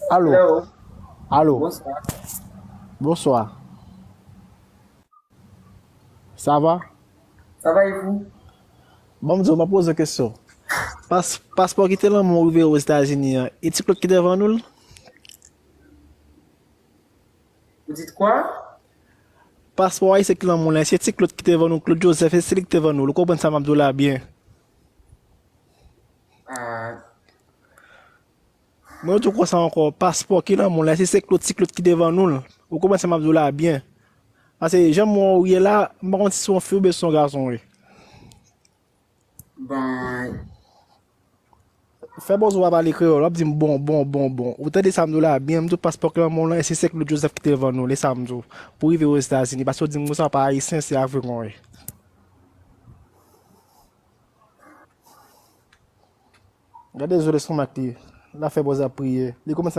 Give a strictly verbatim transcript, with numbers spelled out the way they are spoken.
Alo. Hello. Alo. Bonsoir. Bonswa. Sa va? Ça va et vous? Bon, m di w, m ap poze w kesyon. Pas, paspò ki te nan men w rive Ozetazini an, e Ti Claude ki te vann ou l? Vous dites quoi? Paspò ayisyen ki nan men w la, se Ti Claude ki te vann ou, Claude Joseph, e se li ki te vann ou l. Ou konprann sa m ap di w la byen. Ah, Mwen, di w konsa ankò, paspò ki nan men w la, se, se Claude, Ti Claude ki te vann ou l. Ou konprann sa m ap di w la byen. Paske jan m wè w ye la, m pa konn si se yon fi oubyen se yon gason w ye. Bon, Fè bòz ou pa pale kreyòl, w ap di m bon, bon, bon, bon. Ou tande sa m di w la byen, m di w paspò ki nan men w la, e se, se Claude Joseph ki te vann ou l, e sa m di w. Pou rive Ozetazini, paske w di m konsa w pa ayisyen, se avè w ye. Gade zo lestomak li. L ap fè bòz ap priye. Li kòmanse